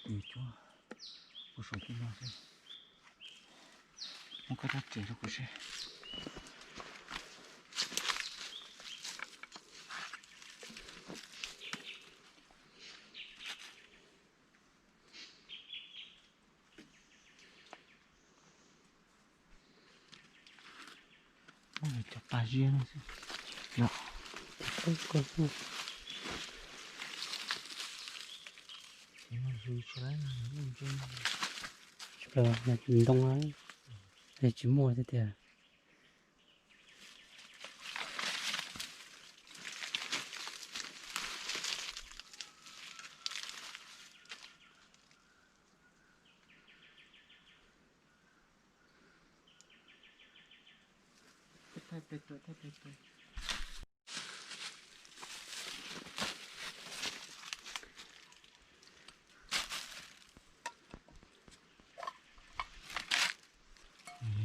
Nws cuab kuv saum tej no xwb. Muab koj rab riam rau kuv seb. Cov pas ziab no xwb. Yog. Ces no hlwv tsis laib, ntse. Tsis plaws ntoo, tsis muaj tiag tiag.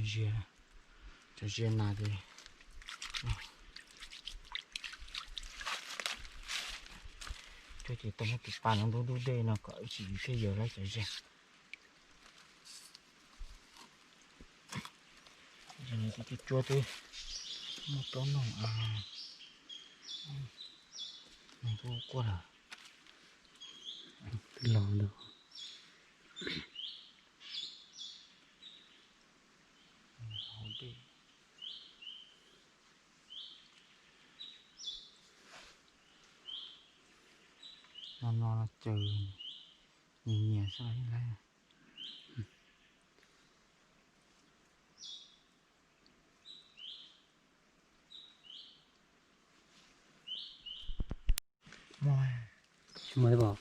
Ziab, cov ziab na ces, coj ces tau muab tus pas no ntub ntub dej no kom ib chim thiaj yawg lawm cov ziab. Cov cuab twb muaj plaub noog, noog twb quaj lawm. Twb los ntawd. Hauv dej. No no los caws nyias nyias xwb los yeej laib. Muaj, tsis muaj thiab pom.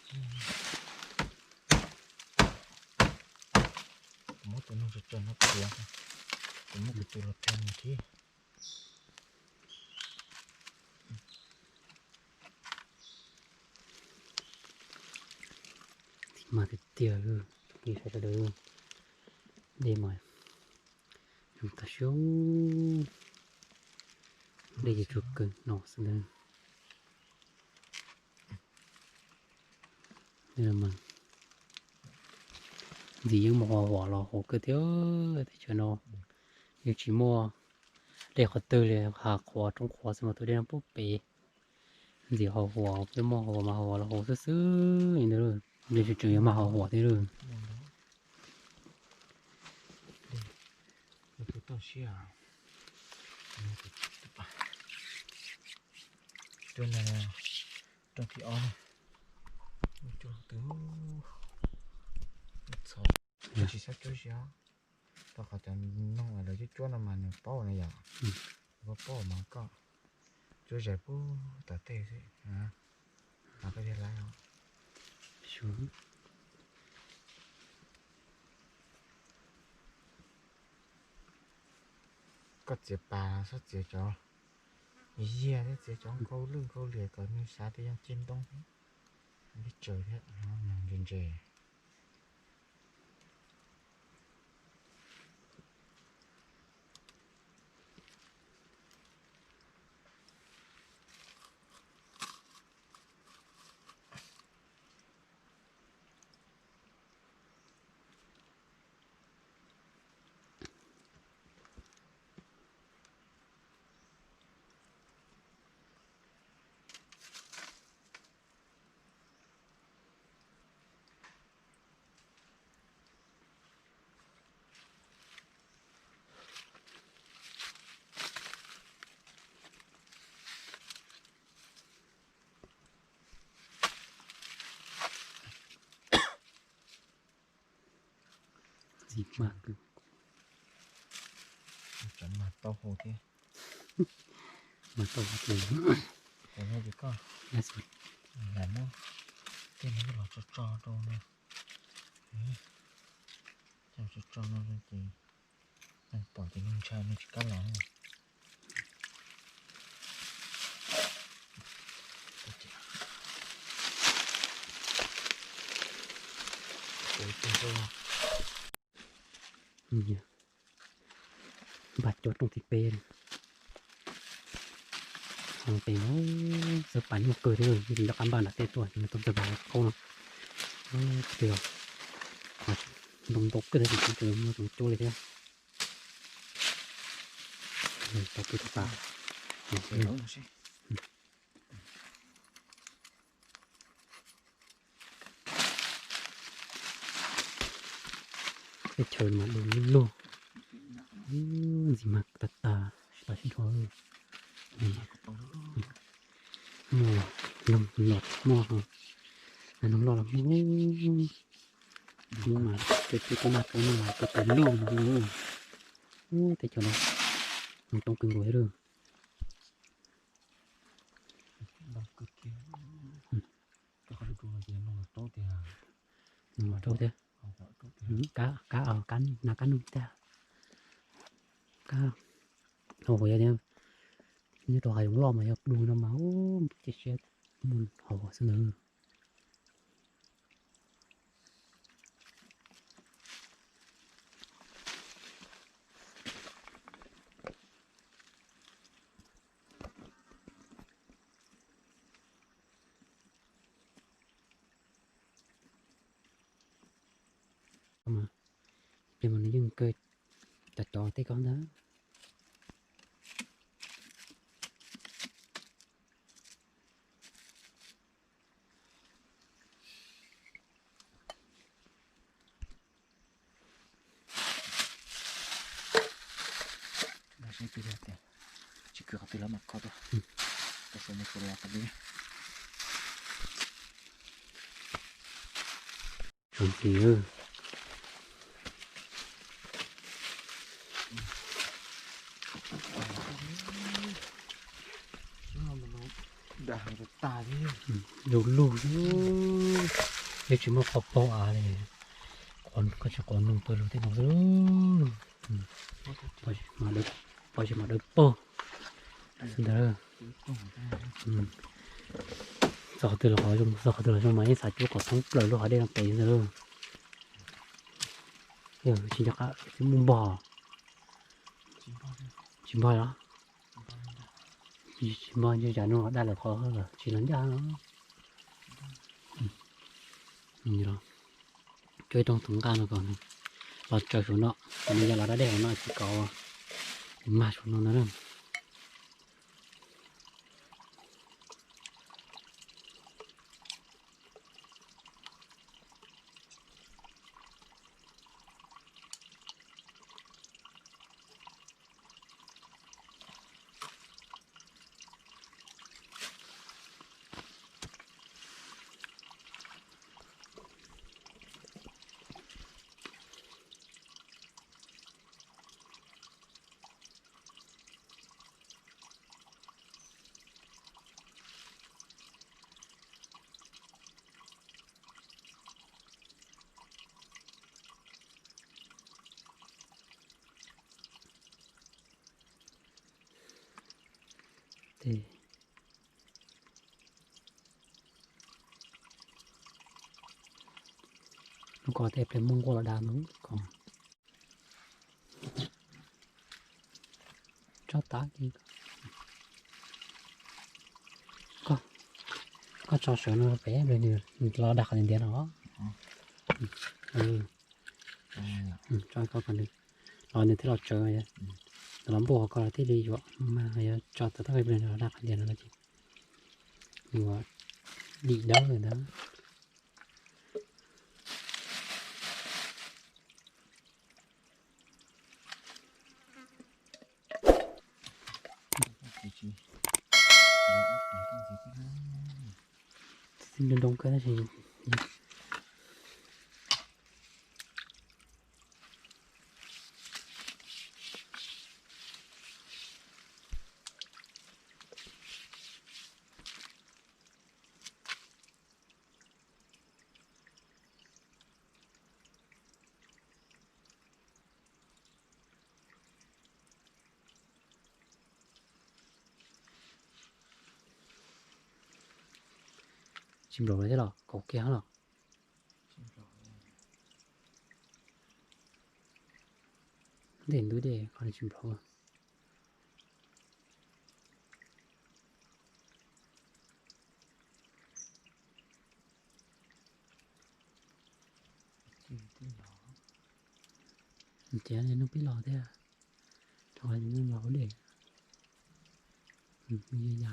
Kuv muab tus noog tso tso no khiav, kuv muab kuv tus los thaiv mus thiab. Mas tiag tiag, sawv daws, dej mas zoo tas siab, dej ces tsuas kawg no xwb ntag. Ntxim yeej mus haus huam los huv kawg thiab, teb chaws no yeej tsis muaj dej qhov twg li, hav qhuav roob qhuav xwb mas tus dej no pub pem. Ntxim haus huam, peb muaj haus huam mas haus huam los huv xwb xwb li ntawd, tseem tseem yuav mag haus huam thiab lawm. Rooj thib ob na, cuaj tus, txhov, tsis txhob cuab siab, rau qhov cov noog lawv cuab cuab no mas nws paub na yom, paub paub mas koj cuab zais pub tom tej xwb, mas koj thiaj laib os. Koj txiav pas txhob txiav cov yiag thiab, txiav cov nkauj lwj nkauj liam kom nws xav tias yog ceg ntoo thiab, peb tsaws thiab, ntse ntse. Ntxim mag kawg. Tsam mag taub hau thiab. Mag taub hau ces, ces koj lam muab tej no los tso tso rau no. Coj tso tso no ces neeg pom ces neeg ntshai, neeg tsis kam los. Npaj cov rooj thib peb, rooj peb xwb, pas nyuaj kawg thiab, nws rov qab npaj nram tej tuaj, nws tau tawg pas qhaub no. Tiag, Ntoo ntau kawg tab sis kuv tseem muag tsoom cuab li thiab. Tau pw tau tas. Teb chaws mas du lug lug, ntxim mag tag tag, sib tag sib nrho. Muaj noog loj, muaj noog loj los muaj, muaj mas cov cua tub nag tub nag mas cua tub lug no. Ub, teb chaws no noog toob kawg nkaus thiab lawm. Noog los raub thiab. Kab, kab, kab, nas kab noog tiag. Kab, hauv yog nyob rau hav zoov loj mas yog du no mas ub, ces siab mus hauv xwb ntag. Peb mas nws yeej kawg cov cov tej ko ntag. Tsis kwv qhov twg los mas kho tuaj, tau sau mus sau los tas li. Tsoom tis, lug lug, yeej tsis muaj qhov paug av li. Koj tsis quav noog pawg lug tej no xwb. Pov tsis mam dawb paug. Ntawd, txog qhov twg los qhov zoo, txog qhov twg los zoo mas yeej xav cuab kom thoob plaws lub hav dej no pem ntawd. Yog tsis nco qab twb muaj npog. Tsis npog los? Tsis npog, ntshe tsam no daj lawm qhov tsis los ncaj no. Cuab ib rooj tus nqaj no kom los tsaws saum no, kom nws ya los da dej hauv no tsis kom mag saum no no. Lub ko tej pliag muaj nkuaj los da ntawd ko. Tso tav, koj tso sawv no pem nws los da qhov ntiav ntiav no. Tso ko, los nws thiaj los tsawv. Nws los npuaj ko los thiaj li yuav mas, yog tso tau tab pliag nws los da qhov ntiav no ces nws ua dim dawb li ntawd. Txiv nroo nroo kawg tab sis Tsis nplaum li thiab los kaum kiag los. Ntej ntub dej qhov tsis nplaum. Ces nws pib los thiab, rau qhov nws los hauv dej, nws ya ya.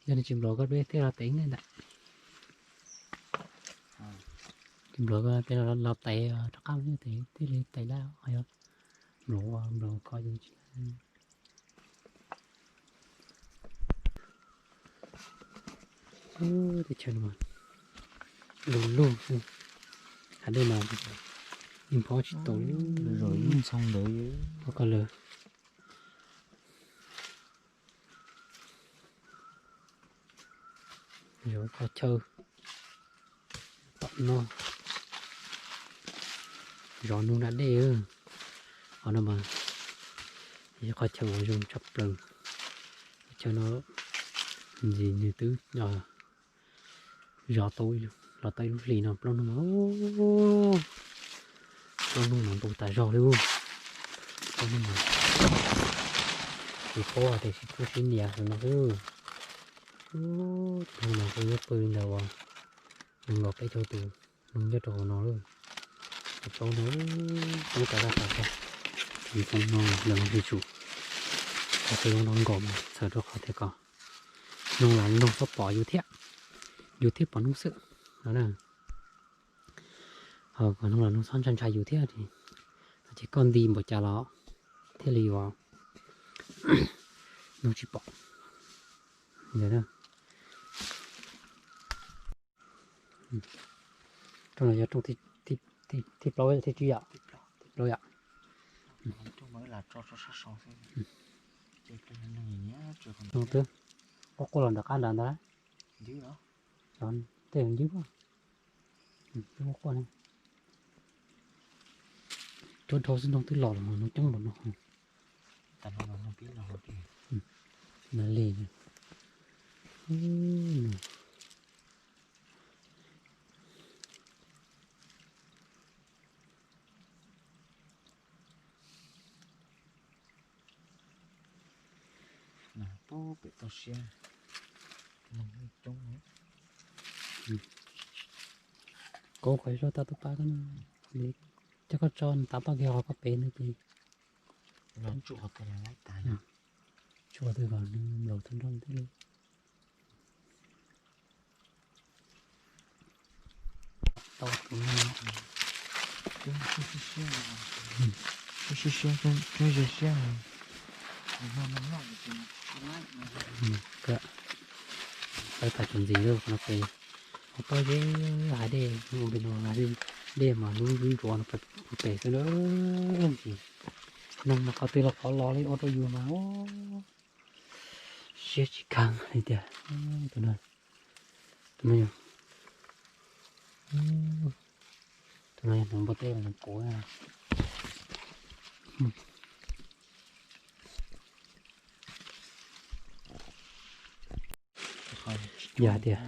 Yog nws tsis nplov koj peb thiaj los tev ntawm ntawd. Tsis nplov koj peb los tev rov qab thiaj li tev lawm, ho yog nplov nplov koj yeej tsis. Teb chaws no lug lug xwb, hav dej mas yeej phob tsis tau li. Ntxhoo ntawd phob koj lawm. Yog qhov chaw tom no, zov nug da dej. Qhov no mas yog qhov chaw uas zoo tshaj plaws. Qhov chaw no ntxim nws twb zov tau, los tau ib lub hlis no plaub hnub, plaub hnub mas ntu tas zog li. Plaub hnub mas tsis paub tias sib khub sib nias no xwb. Hnub no kuj yuav pw li ntawd uas nees nkaum peb caug tus neeg nyob rau hauv no lawm. Plaub no, plaub tas zog tas zog. Txoov no lawv los tsum, qhov twg zoo no nkaus mas txhawm rau qhov tias kom noog los noog txhob pom yus thiab, yus thiaj pom noog xwb no na. Ho kom noog los noog txhob ntshai ntshai yus thiab, ces koj nti npaum cas los thiaj li yuav noog tsis pom. Rooj no yog rooj thib plaub thiab thib tsib yom? Thib plaub yom. Rooj twb quaj quaj los nram qab nrad ntag. Tej ntws, quaj quaj ne. Cuab dhau xwb, noog twb los los mas noog coob npaum no. Nas li. Pem toj siab noog coob. Kov kom zog tau tus pab ko, coj koj tso nws tav toj kiag qhov koj pem no ces. Tsuas twg los nws nplaum tag nrho thiab li. Tau tus no. Siab siab, coob ze siab. Peb pais txuas ntxiv lawm qhov no pem, ua pob zeb hav dej, ua pem no hav dej mas lub ntsuav no pem xwb na. Ntsis neeg mas qhov twg los qhov los li ua rau yus mas siab tsis kheev li tiag. Tus no, tus no yog, tus no yog hneev npua teb los kuv. Yog hais tias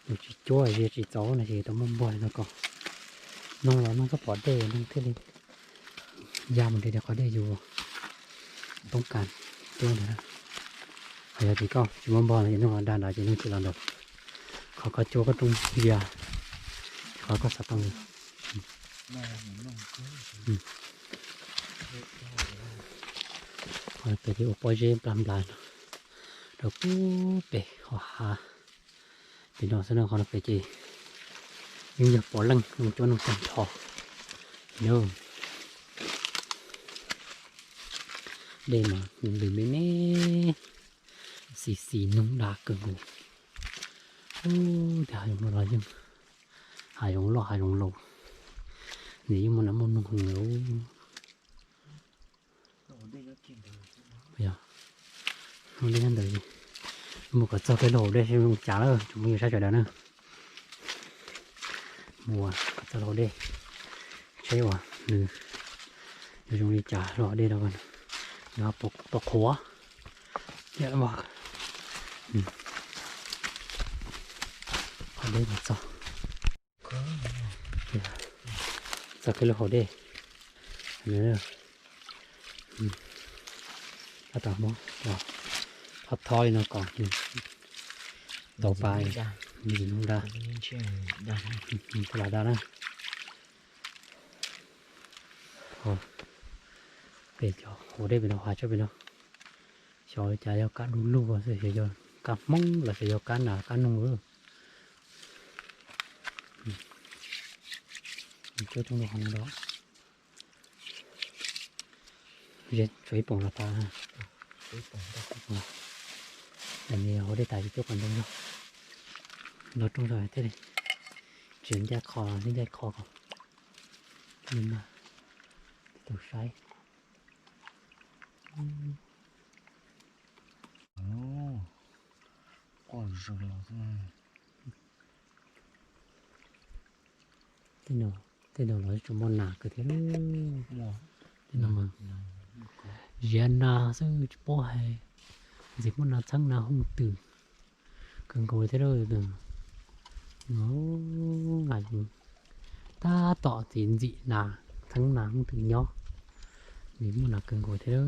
yus tsis cuab, yus tsis txaus no ces tau muaj npog li no kom noog los noog txhob pom dej, noog thiaj li ya mus nrhiav qhov dej yus toob kas cuab ntawd. Ho yog tias koj tsis muaj npog no ces noog los dag nrad ces noog tsis los nrad. Qhov koj cuab koj rooj yag, qhov koj xav tau ntawd. Pem ces ua pob zeb nplas nplas no rau pem hauv hav. Pem no xwb no, qhov no pem ces yeej yog pom leej mus cuab noog tag nrho. Dej mas lws me me, xis xis noog dag kawg nkaus. Ub, tej hav zoov no los yeej hav zoov loj hav zoov laus, nws yeej muaj nas muaj noog heev li. Yog, dej nyob ntawd, mus kom txog pem lub hauv dej seb zoo li cas lawm tsoom phooj ywg sawv daws na. Mus kom txog lub hauv dej seb uas nws yuav zoo li cas, lub hauv dej no nws ho puas qhuav. Hauv dej mus txog, txog kiag lub hauv dej. Tab tom muab thov thov li no kom Tau pa, nws nug da, tau los da na. Pem cov hauv dej pem no, hav tsob pem no, xyov cas yog kab du lug xwb, xyov yog kab Hmoob los xyov yog kab nas kab noog. Cuab coob rau qhov no los. Tshuav ib poom los tas. Hauv dej tas tsis cuab qhov ntawd los. Los rooj zog thiaj li tsis ncaj qho, ncaj qho kom nws mag tus saib. Quaj zws los. Tej no los tsuas muaj nas kawg thiab. Tej no mas ziav nas xwb tsis paub hais. Ntxim muaj nas txheeb nas hooj twm kawg nkaus thiab. Tab tom txiv ntxim nas txheeb nas hooj twm nyob. Ntxim muaj nas kawg nkaus thiab,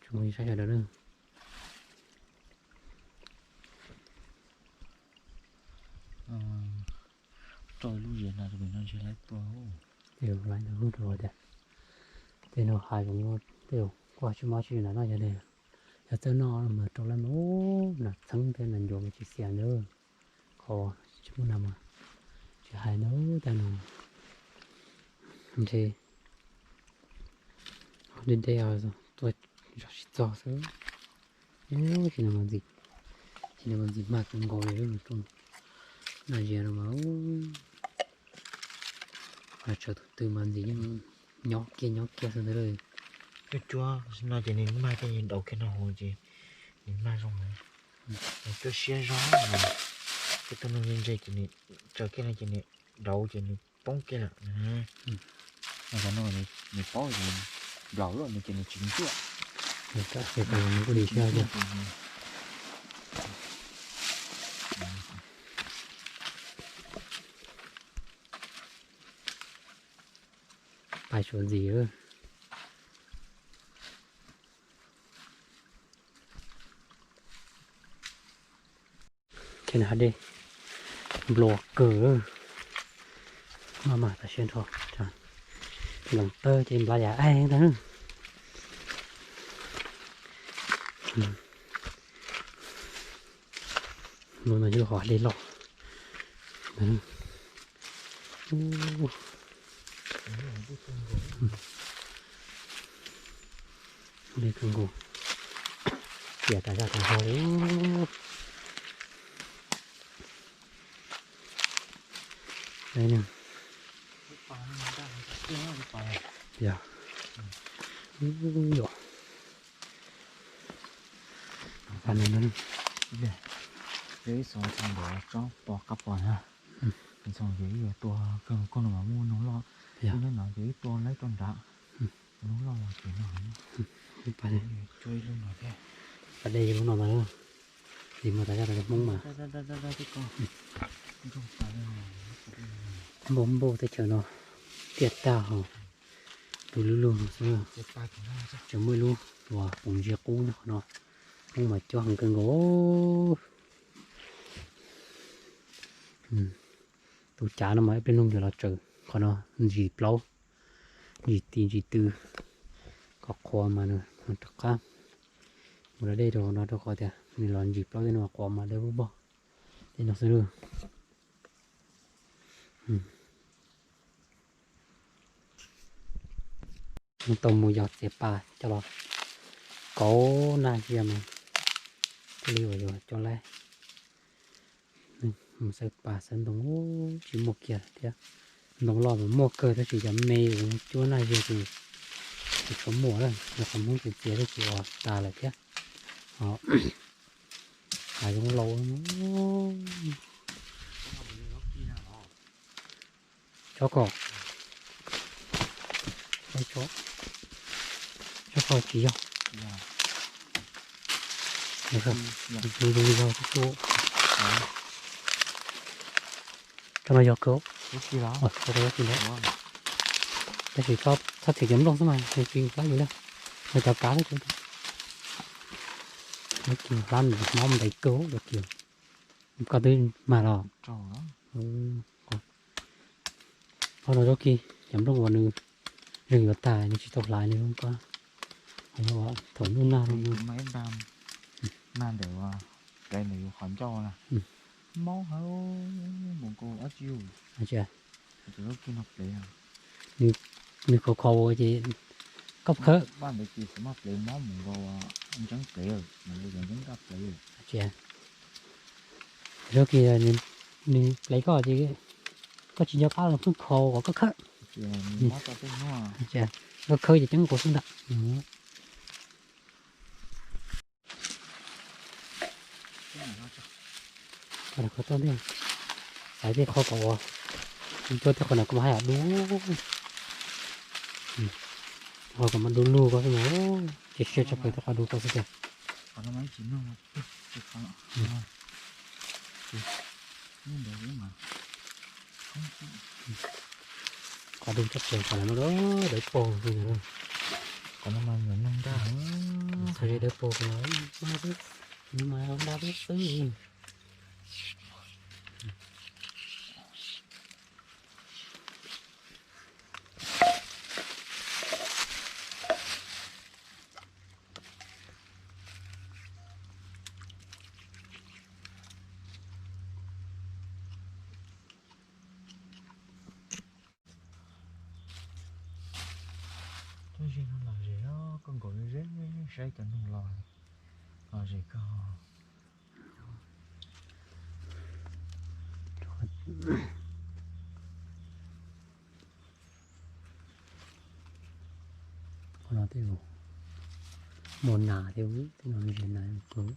tsoom saib sawv daws na. Rau lub ziav nas rau pem no ntshe lawv tua. Lawv hu rau tias tej no hav zoov, tej kuj tsis mob tsis nag no yog li, yog txawj noj mas rau lawv mas nas txheeb thiab nas ncuav mas tsis xiam ntawd. Qhov tsis muaj nas mas tsis hais ntawd, tag no ntshe deb deb tuaj zov tsis txog xwb. Sim no mas ntxim, sim no mas ntxim mag kawg nkaus li lub rooj nas ziav no mas. Tsawv tus twg mas ntxim yeej nyob kiag nyob kiag xwb ntag. Cuab cuab no ces nws mag thiaj li daus kiag no hauv ces nws mag zoo. Cuab siab zog, tej tug no ntse ces nws tsaws kiag no ces nws daus ces nws poob kiag lawm. Cov no nws paub nplaum lawm no ces nws tsis cuab. Nws kuj li siab. Pais suav ntxim. Ces nws hav dej nplua kawg. Maj mam tas siab nrho. Nploos tawg ces nplua yam aib ntag. Lub no yog lub hav dej loj. Dej kawg nkaus, tiam tas zaj tas zog li. Yog, yog. Ib xov txog ntawm tsob pos qab pos na, txog ces ib yuav tua kawg koj no mas muaj noog loj, ib neb no ces ib tua laib rau nrad, noog loj los ces no. Pas dej lub no mas, ces muaj tas zaj tas zog Hmoob mas. Npauj npauj teb chaws no tiaj tag hos, tus lub lug no xwb. Tseem muaj ib lub uas poom ntsia qub nyob qhov no, Hmoob mas cob heev kawg nkaus. Tus cav no mas ib pliag noog yuav los tsaws qhov no, ntsis plaub, ntsis ti ntsis tw, kom qhuav mas nws rov qab mus da dej rau no, rau qhov tias nws los ntsis plaub tej no qhuav mas dawb vog vog. Tej no xwb. Tau mus yos txiav pas coj los kauv nag ziag mas thiaj li uas yuav coj laib. Mus xawb pas xawb ntoo tsis muaj kiag thiab. Ntoo loj mas muaj kawg tab sis cov me cuab nag ziag ces tsis tshua muaj, yog qhov Hmoob txiav txiav thiab ces uas tas lawm thiab. Hav zoov laus. Tsob ko, tsob ko tsis yog, zoo li yog tub tub. Tsob no yog kawg, tab sis txhob txhim cov nplooj xwb mas nws tsis hlab yus na, nws cov kav xwb. Nws hlab nws mob ntais kawg cov kiag. Koj twb mag los? Qhov no zaub kib, cov nplooj uas nws zeeg yuav tag nws tsis tau hlais li koj. Thaum ub nag, nag ntawm plev ntawm yus qhov ncauj na, mob heev, mus nkaus ob tsi. Nws khov kho ces koj khawb. Vaj ntawd ces xav mas plev mob mus nkaus ntseeb plev, mus nkaus ntseeb nraj plev. Zaub kib nws plev koj ces koj tsis nco qab los pheej kho kom koj khawb. Koj khawb ces ceeb nkaus xwb ntag. Qhov toj ntej, xaiv tej qhov kom ua, coj tej qhov no kuv mas haj yam dub, qhov kom mas dub lug koj xwb mas, ces siab tshaj plaws tej qhov dub koj xwb tiag. Qhov dub tshaj plaws qhov no dawb paug li. Qhov no mas nyuam noog nraj, qhov dawb paug no mas nraj xwb xwb. Cov zis no lom zem os, koj nkaum ze saib cov noog los, lom zem kawg. Qhov no tej zaum muaj nas thiab, tej no ze nas kawg.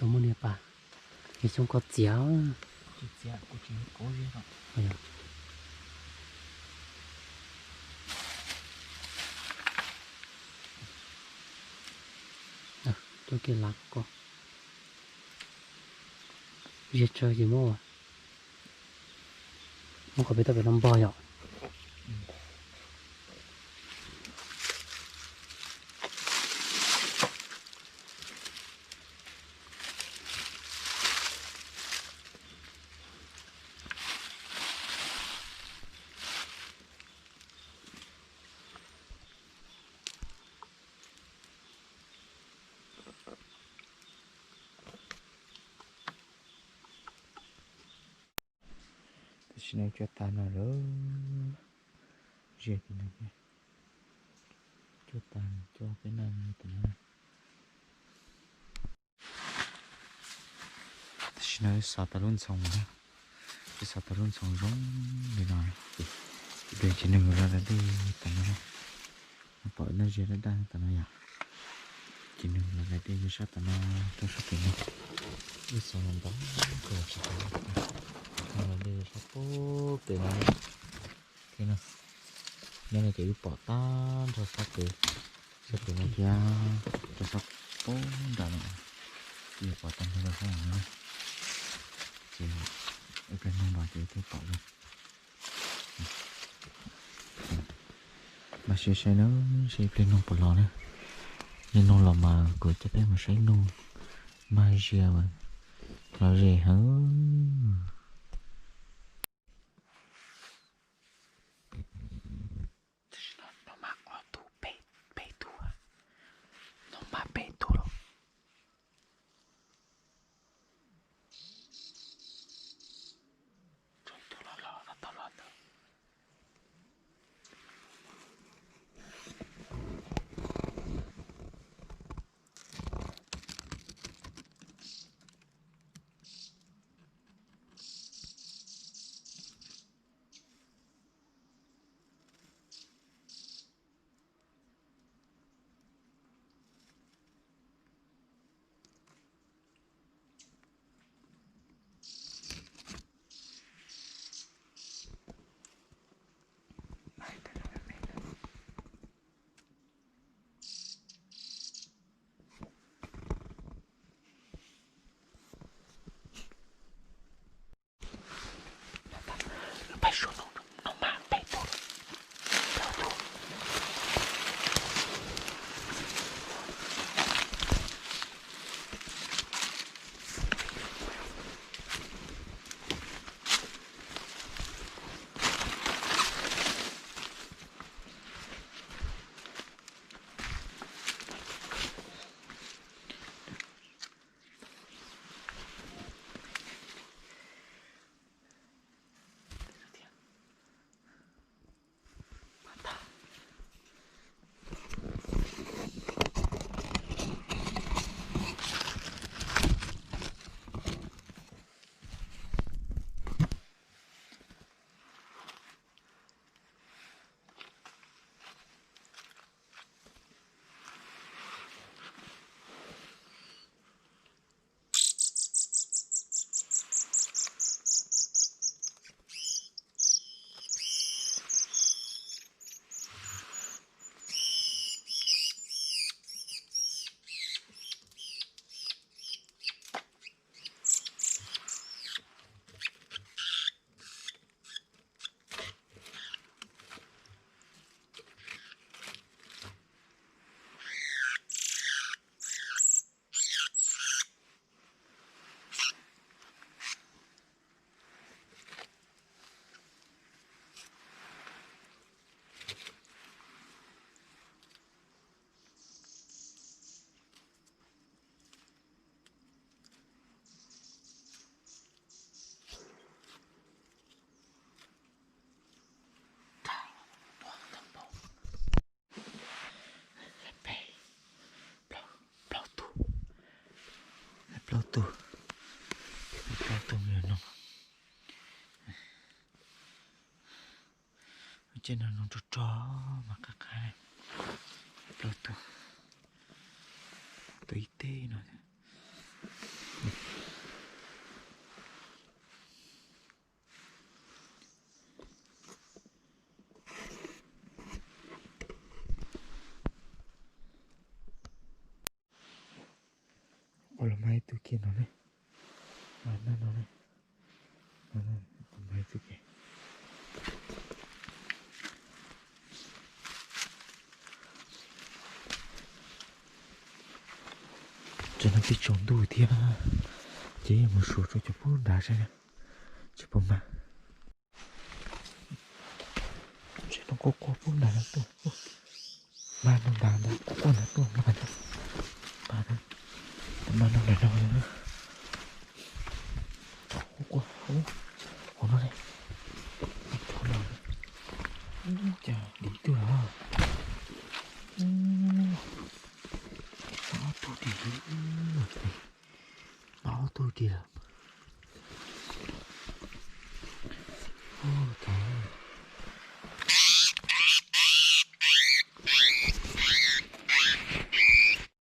Tau muaj niag pas, niag xyoob koj txiav. Coj kiag lav koj. Ziag tsawg ces muab, muab qhov pem toj pem no npog yom. Tam sim no cuab tag no lawm, ziag tim no thiab. Cuab tag, cuab peb no tam no. Tam sim no wb xov tau lub ntxhoo na, wb xov tau lub ntxhoo zoo li no. Ces nws los lawm dej tam no, pom noj ziag daj daj tam no yom. Ces nws los lawm dej sab tam no, rau sab pem no. Wb xov los ntau kawg tsis tau, los dej sab pem no. Nyob no ces wb pom tag nrho sab pem, sab pem no thiab rau sab pem nram no, wb pom tag nrho rau sab no. Ces ib pliag noog los ces wb twb pom li. Mas saib saib na, saib ib pliag noog puas los na. Yog noog los mas kuv coj peb mus saib noog mag ziag mas los ze heev. Tam sim no noog mag ob tug peb, peb tug, noog mag peb tug los. Plaub tug, plaub tug me nyuam no. Ces no no rog rog mas qab qab, plaub tug, tau ib teg no. Ua los mas ib tug kiag no ne, mas no no ne, mas ib tug kiag. Ces no twb tsaus ntuj thiab, ces yuav mus suav rau cov pub nrad saib tsis puas mag. Tsis no quaj quaj pub nrad no tuaj, mag no nrad ntag, quaj quaj nrad tuaj, mag no, mag no nrad no, quaj quaj hauv no li, cas dim twg los, ob tug dim, ob tug dim lawm.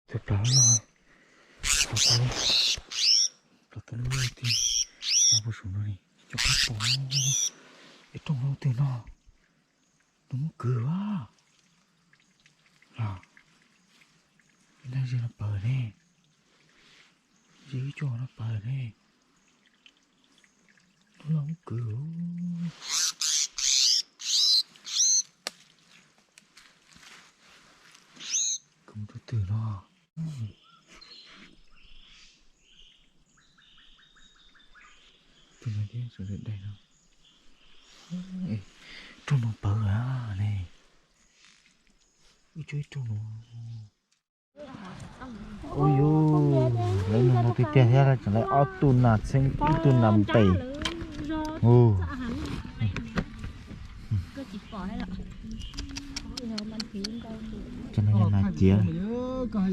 Tus plaub no, plaub tug no, no puas sum no li, cov qab pom, es rooj no twg no, nws muab kwv a, los, nag ze no pawg ne, ze ib co no pawg ne, nws los muab kwv. Kwv mus rau twg no? Tus no thiab sawv daws daig no. Rooj no pawg ne. Ib rooj no. Ua yus, lawv nug no tiag tiag thiab tseem lawv ob tug nas txheeb ib tug nas npem. Cov no yog nas ciav, cov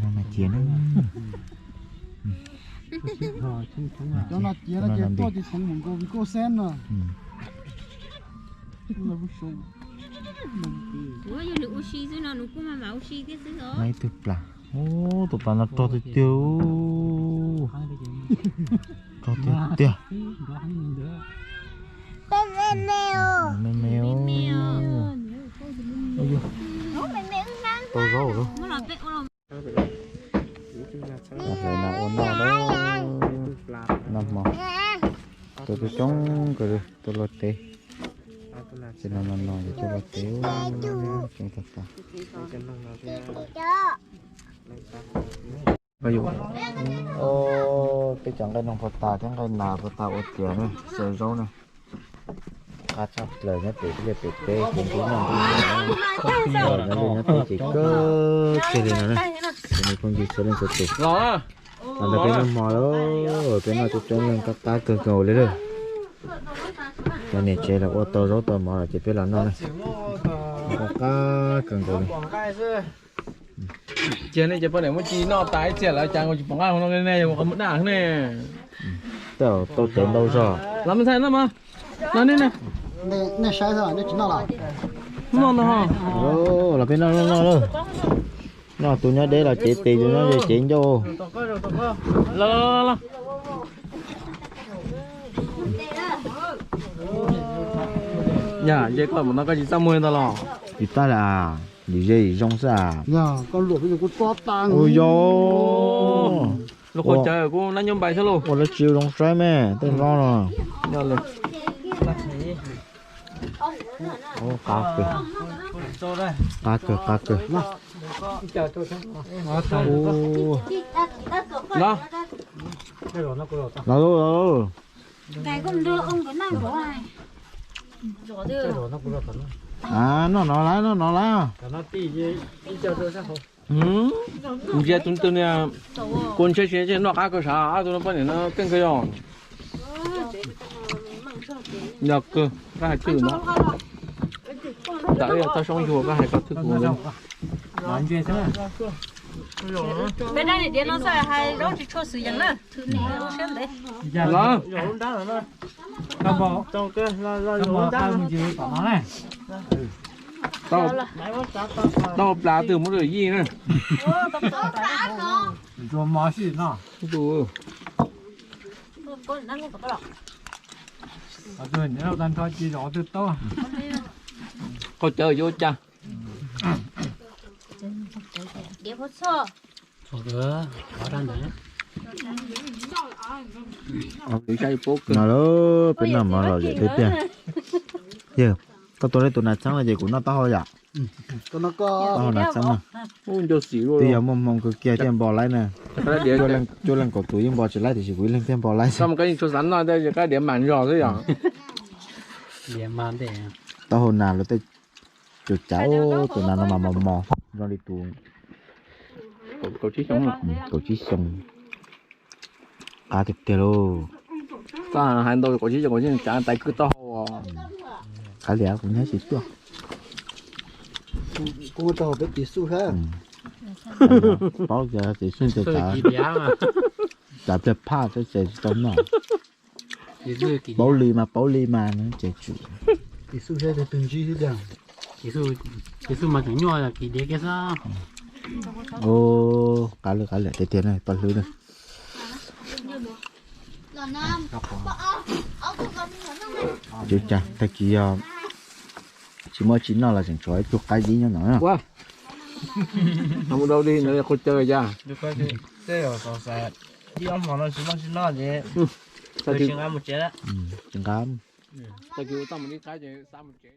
no nas ciav na. Cov nas ciav no ces tuaj ces txhoov mus nkaus vim koj xeeb no. Muaj ib tug plas, ub, tus plas no rog tiag tiag, rog tiag tiag. Me me, tau zaub lawm. Hlawv nas ua noj lawm, noj hmo. Tus coob coob kawg tuaj luaj teb, ces no no no tuaj luaj teb, coob tag tag. Peb cov nqaij noog puas tas thiab nqaij nas puas tas ua tiav na, xyaw zaub na. Qab tshaj plaws nyob pem teb, liaj pem teb ces ntuj noj ntuj nyob li nyob pem ces kawg kiag li no na. Ces nws phooj ywg txhua leej txhua tus, los ntawm peb noj hmo lawm, peb noj coob coob leej qab qab kawg nkaus li lawm. Cov niam tsev los ua tau zaub tau mov lawm ces peb los noj na, qab qab kawg nkaus li. Ces nej cov poj niam muab ci noj tas ib txhia lawm cas tsis pom nqaij hauv no ne, yog mus qhov muag daj ne. Tau tev ntau zog. Los me ntxhais noj mas. Los nej ne. Nej saib xwb, nej tsis noj los? Noj no. Los peb noj noj noj. Noj tus nyob deb los cev tes, tus nyob ze cev ncauj. Los los los. Yam nce koj mus no koj tsis txaj muag ntag los? Tsis txaj li as, yim ze yim zoo xwb as. Ua yog, luag qhuav cawv kuv nab nyob npais xwb lauj. Ua lawv tsis zoo saib me tej hlob no. Qab kawg, qab kawg, qab kawg. Los lauj, los lauj. Noj no lawm, noj no lawm. Ntsia tus twg niag kua ntshaib siab noj qab kawg sav, ob tug no poj niam no keej kawg yog. Yog kawg, koj hais thwj no. Ntawm yog txoj soob yuag koj hais koj thwj kuv. Peb dab niam diav no xwb hais zaub tsis tshua xwm yees na. Los, koj npau, koj npau qab mus ntsis tom no ne. Tau plas twg muab rau yij na. Ntsuag mos sij no. Qhov twg nyob tag nrho cia zov twg tau. Qaug cawv yuav ua cas. No peb noj mov lom zem tiag tiag. Yawg, koj tua tau tus nas txheeb no ces kuv noj taub hau yom. Taub hau nas txheeb no. Twb yog muaj hmoo kawg kiag thiaj npo laib na. Cuaj leej kaum tus yeej npo tsis laib tiam sis kuv ib leeg thiaj npo laib xwb. Taub hau nas los tej cua cav, tus nas no mas mos mos zoo li tus kaum tsib xyoo. Qab tiag tiag lauj. Koj hais ntau kaum tsib xyoo, kaum tsib xyoo cav tais kwj taub hau. Qab liam kuv nyob tsis tuaj. Kuv taub hau peb tis xuj thiab. Paub tias tis xuj ces cav, cav pliag phaj thiab ces tsis tau noj. Paub li mas paub li mas ces tsum. Tis xuj thiab twg ntsib thiab tiag. Tis xuj mas tseem nyuaj kis diav kiag xwb. Qab liam, qab liam tiag tiag na paj hlwb na. Ces cas tag kis yog tsis muaj tsis noj los tseem tshuav ib tug qab zib nyob no. Ua, mus dau li ntawd qaug cawv cas. Ib ob hmo no tsis muaj tsis noj ces tsis nqa mus tsev lawm. Tsis nqa. Tag kis ua txaj mus ib qab ces xa mus tsev.